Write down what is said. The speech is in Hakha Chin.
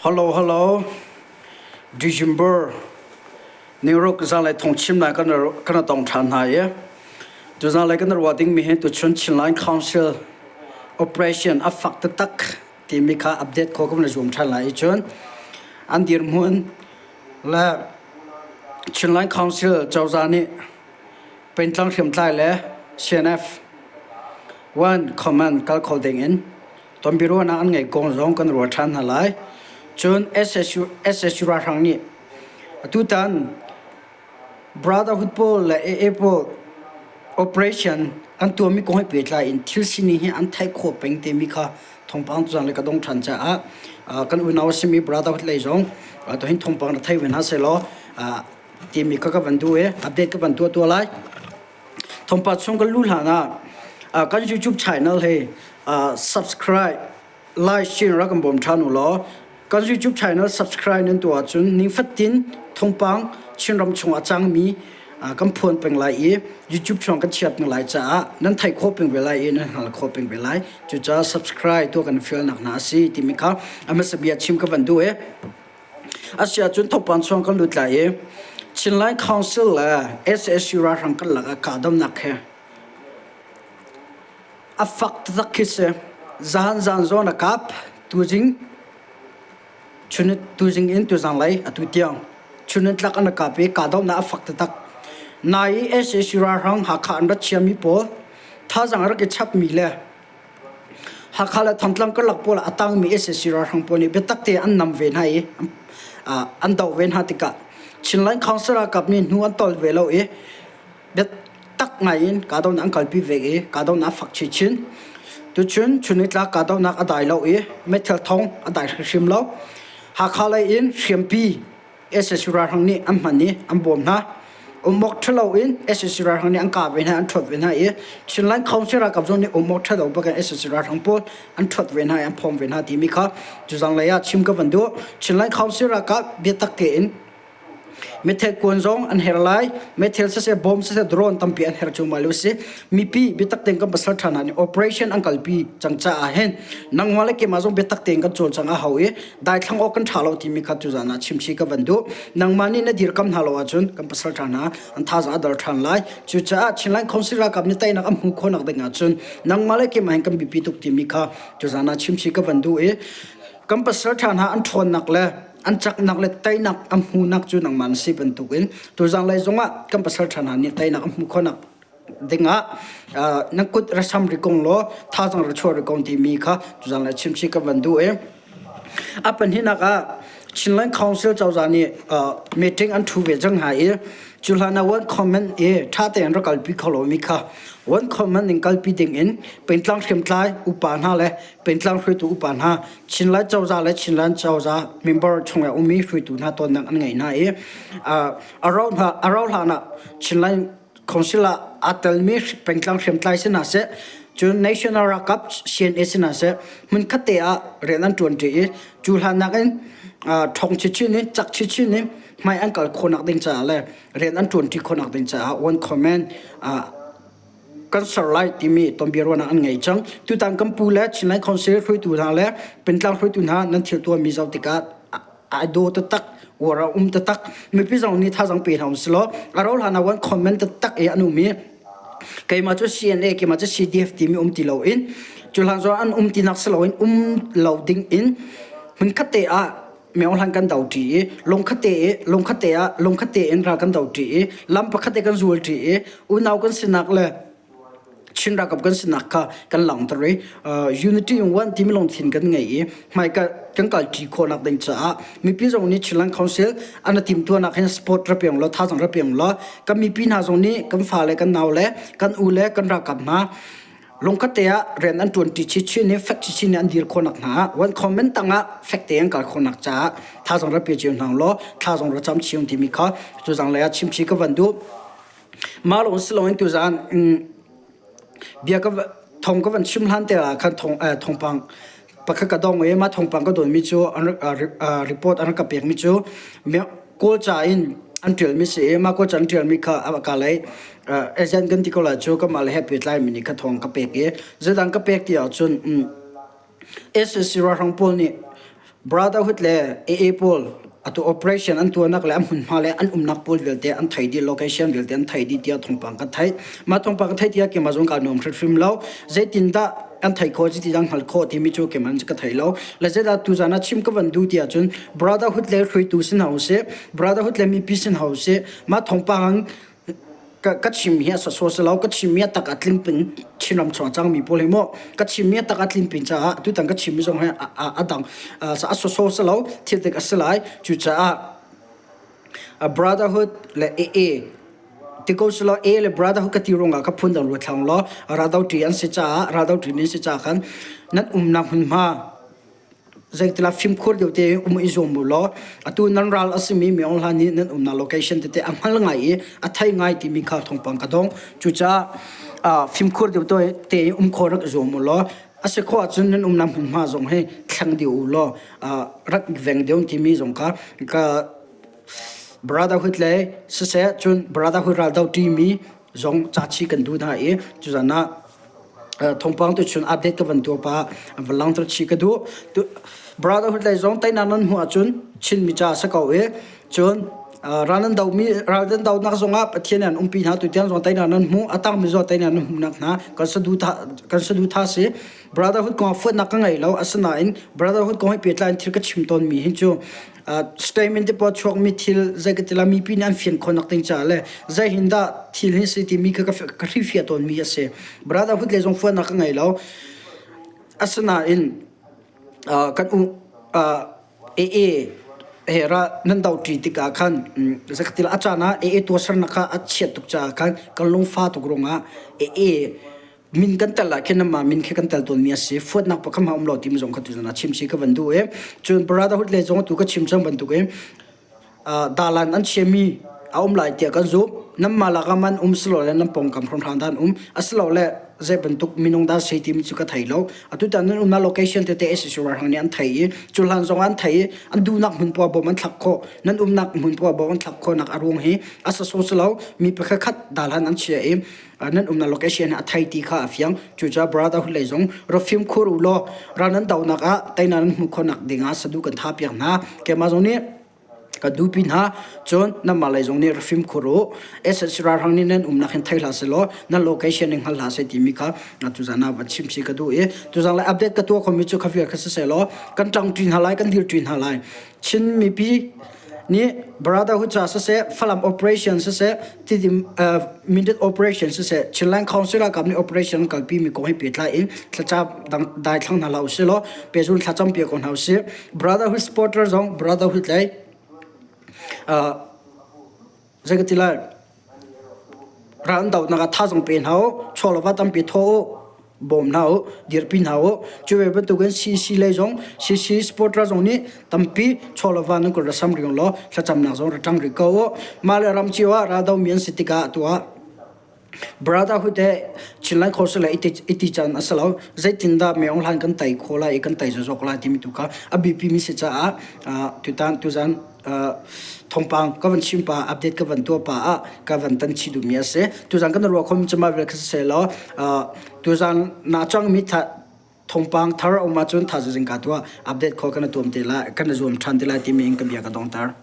Hello, hello. December Niruk zanlei thawngchim lai kan kan tong ṭhan hna i tu zanlei kan ruah dingmi hi tuchun Chinland Council operation a fak taktak timi kha update khawh kan zuam ṭhan lai i cun an dirhmun le Chinland Council cozah nih Pengtlang hriamtlai le CNF one command kal kho ding in tonbiaruahnak an ngeih kong zong kan ruah ṭhan hna lai. Cun SSU, SSU ralhrang nih atutan Brotherhood pawl le AA pawl operation an tuahmi kong he pehtlai in thil sining hi an theih khawh peng timi kha thawngpang tuzaan le ka dong ṭhan caah kan unau a simi Brotherhood lei zong tuhin thawngpang na thei ve hna sehlaw timi kha ka van duh i update ka van tuah tuah lai. Thawngpang chung kan luh hlan ah kan YouTube channel hi subscribe, like, share rak kan bawm ṭhan u law kan YouTube channel subscribe nan tuah ahcun nifatin thawngpang Chinram chung a cangmi kan phuan peng lai i YouTube chung kan chiah peng lai caah nan theih khawh peng ve lai i nan hngal khawh peng ve lai. Cucaah subscribe tuah kan fialnak hna a si timi kha a hmasa bia chim ka van duh i Asiahcun thawngpang chung kan lut lai i Chinland Council le SSU ralhrang karlak ah kahdohnak he a fak taktak khi si. Zahan zan zawn a kap tuzing chun tuzing in tuzang lei atu tiang chun tlak an kap i kahdohnak a fak taktak. Nai i SSU ralhrang Hakha an rat chiami pawl thazaang a rak i chapmi le Hakha le Thantlang karlak pawl ah a tangmi sac ralhrang pawl nih biatak tein an nam ve hna i an doh ve hna tikah Chinland Council ralkap nih hnu an tol ve lo i biatak ngai in kahdohnak an kalpi ve i kahdohnak a fak chinchin. Tuchun chunnitlak kahdohnak a dai lo i meithal thong a dai hrimhrim lo. Hakha lei in hriampi sac ralhrang nih an hman i an bawm hna. Umawk ṭhalo in sac ralhrang nih an kah ve hna, an ṭhuat ve hna i Chinland Council ralkap zong nih umawk ṭhalo bakin sac ralhrang pawl an ṭhuat ve hna i an phawm ve hna timi kha tuzanglei ah chim ka van duh. Chinland Council ralkap biatak tein meithal kuan zong an her lai. Meithal siseh, bom siseh, drone tampi an her cuahmah lio si. Mipi biatak tein kan pasal ṭha hna nih operation an kalpi cang caah hin nangmah le keimah zong biatak tein kan cawlcang a hau i daithlang awk kan ṭha lo timi kha tuzaan ah chimchih ka van duh. Nangmah nih na dirkam hna lo ahcun kan pasal ṭha hna an thazaang a dor ṭhan lai. Cucaah Chinland Council ralkap nih teinak an hmuh khawhnak ding ahcun nangmah le keimah hin kan biapi tuk timi kha tuzaan ah chimchih ka van duh i kan pasal ṭha hna an ṭhawnnak le an caknak le teinak an hmuhnak cu nangmah na si bantukin tuzaan lei zongah kan pasal ṭha hna nih teinak an hmuh khawhnak dingah na kut rasam ri kong law thazang ra chuah ri kong timi kha tuzaan le chimchih ka van duh i a pahnihnak ah Chinland Council cozah nih meeting an thu ve cang hna i cu hlan ah one comment i ṭha tein rak kalpi kho lomi kha one comment in kalpi ding in pengtlang hriamtlai upa hna le pengtlang hruaitu upa hna Chinland cozah le Chinland cozah member chung ah ummi hruaitu hna tonnak an ngei hna i a rauh hlan ah Chinland Council ah aa telmi pengtlang hriamtlai si hna seh, cun National ralkap CNA si hna seh, hmunkhat te ah rian an ṭuanṭi i cu hlan nakin ṭhawng chinchin in cak chinchin in hmai an kal khawhnak ding caah le rian an ṭuanṭi khawhnak ding caah one comment kan ser lai timi tonbiaruahnak an ngei cang. Tutan kan pu le Chinland Council hruaitu hna le pengtlang hruaitu hna nan thil tuahmi zoh tikah ai daw taktak uar a um taktak mipi zong nih thazang pe hna usih law a rauh hlan ah wan comment taktak i an um i keimah cu CNA keimah cu CDF timi um ti loin cu hlan zong an um tinak si loin um lo ding in hmunkhat te ah meo hlan kan do ṭi i lungkhat te i lungkhat te ah lungkhat te in ral kan do ṭi i lam pakhat te kan zul ṭi i unau kan sinak le Chin ralkap kan sinak kha kan langhter i unity in one timi lungthin kan ngei i hmai kan kalṭi khawhnak ding caah mipi zong nih Chinland Council an timtuahnak hin support ra piang law thazang ra piang law kan mipi hna zong nih kan fale kan nau le kan u le kan ralkap hna lungkhat te ah rian an ṭuanṭi chinchin i fek chinchin in an dir khawhnak hna one comment tangah fek te an kal khawhnak caah thazang ra pe cio hna law thla zong ra cam cio timi kha cu zanglei ah chimchi ka van duh. Mah lawng si loin tuzaan bia ka thong ka van chim hlan te ah khan thong thongpang pakhat ka dong i mah thongpang ka donmi cu an report an rak ka pekmi cu Kawl ca in an ṭialmi si i mah Kawl ca an ṭialmi kha a ka lei agent kan ti ko lai cu kanmah le he pehtlaimi nih kha thawng ka pek i zeidang ka pek ti ahcun SAC ralhrang pawl nih. Brotherhood le AA pawl atu operation an tuahnak le an hmunhma le an umnak pawl vialte an thei dih location vialte an thei dih tiah thawngpang kan theih. Mah thawngpang kan theih tiah keimah zong kaa nuam hrimhrim lo. Zeitindah an theih khawh ti dang hngalh khawh timi cu keimah ka thei lo. Le zeidah tuzan ah chim ka van duh tiah cun Brotherhood le hruaitu sin hna usih, Brotherhood le mipi sin hna usih, mah thawngpang ka chim hi a sawsawh si lo ka chim mi a tak a tlin pin Chinram chung a cangmi pawl hi maw ka chim mi a tak a tlin pin caah tutan ka chim mi zong hi a dang a sawsawh si lo thil dik a si lai cucaah brotherhood le AA ti ko si lo A le brotherhood ka ti ruangah ka phun dang ruat thlang law raldo ṭi an si caah raldo ṭi nin si caah khan nan umnak hmunhma Zeitilah fimkhur deuh tein um i zuam u law atu nan ral a simi Myo Hla nih nan umnak location tete a hngal ngai i a thei ngai timi kha thawngpang ka dong. Cucaah fimkhur deuh tein um khawh rak i zuam u law a si khawh ahcun nan umnak hmunhma zong hi thleng dih u law rak veng deuh timi zong kha ka brotherhood le siseh cun brotherhood ral do ṭimi zong ca chih kan duh hna i cuzan ah thawngpang tu chun update ka van tuah pa van langter chih ka duh. Brotherhood lei zong teinak nan hmuh ahcun Chin mi ca sa ko i cun ral nan do mi ral nan donak zongah Pathian an umpi hna tu tiang zong teinak nan hmu atang mi zong teinak nan hmuhnak hna kan saduhtha kan saduhtha si brotherhood kong fuatnak ka ngei lo asinain brotherhood kong hi pehtlai in thil ka chim tawn mi hi cu statement te pawl chuakmi thil zei ka ti la mipi nih an fian khawhnak ding caah le zei hin dah thil hi si timi kha ka hrilhfiah tawnmi a si. Brotherhood le zong fuatnak ka ngei lo. Asinain kan u AA he ra nan do ṭi tikah khan zei ka ti la a caan ah AA tuahsernak kha a chiat tuk caah khan kan lungfa tuk ruangah AA min kan tel ah khin amah min khi kan tel tawnmi a si fuatnak pakhat hmanh um lo timi zong kha tuzan ah chim si ka van duh i cun brotherhood le zong tu ka chim cang bantuk in dalan an chiami a um lai tiah kan zumh nanmah lakah man um silole nan pawngkam hramhram dan um asilole zei bantuk minung dah si timi cu ka thei lo atu tan nan umnak location tete SSU ralhrang nih an thei i cu hlan zong an thei i an duhnak hmun poah bom an thlak khawh nan umnak hmun poah bom an thlak khawhnak a ruang hi a saso si lo mi pakhat khat dalan an chia i nan umnak location a thei ti kha a fiang. Cucaah brotherhood lei zong rak fimkhur u law ral nan donak ah teinak nan hmuh khawhnak ding ah sadu kan tha piak hna. Keimah zong nih ka duhpi hna. Cun nanmah lei zong nih rak fimkhur u. SSC ralhrang nih nan umnak hin thei hlah selaw nan location in hngal hlah seh timi kha tuzan ah van chim si ka duh i tuzan lai update ka tuah khomi cu kha vial kha si selaw kan ṭang ṭi hna lai kan dir ṭi hna lai. Chin mipi nih Brotherhood ca siseh, Falam operation siseh, Tidim Mindat operation siseh, Chinland Council ralkap nih operation an kalpi mi kong he pehtlai in thlacam dang daithlang hna hlah usih law pehzul thlacam piak ko hna usih. Brotherhood supporter zong Brotherhood lei zei ka ti lai Ral an dohnak ah thazaang pe hna u, chawleva tampi thawh u, bawm hna u, dirpi hna u. Cu ve bantukin CC lei zong, CC supporter zong nih tampi chawleva nan kut ra sam rih law thlacamnak zong ra ṭang rih ko u. Mah le ram cio ah raldomi an si tikah atu ah Brotherhood he Chinland Council le iti can a si lo. Zeitindah Meong Hlan kan tei khawh lai i kan tei zawk lai timi tu kha a biapimi si caah tutan tuzan thawngpang ka van chim pa update ka van tuah pa ah ka van tan chih duhmi a si. Tuzan kan ruah khomi cu mah vial kha si law tuzan na cangmi thawngpang thar a um ahcun thaizing ka tuah update kho kan tuam te lai kan zuam ṭhan te lai timi in ka bia ka dongter.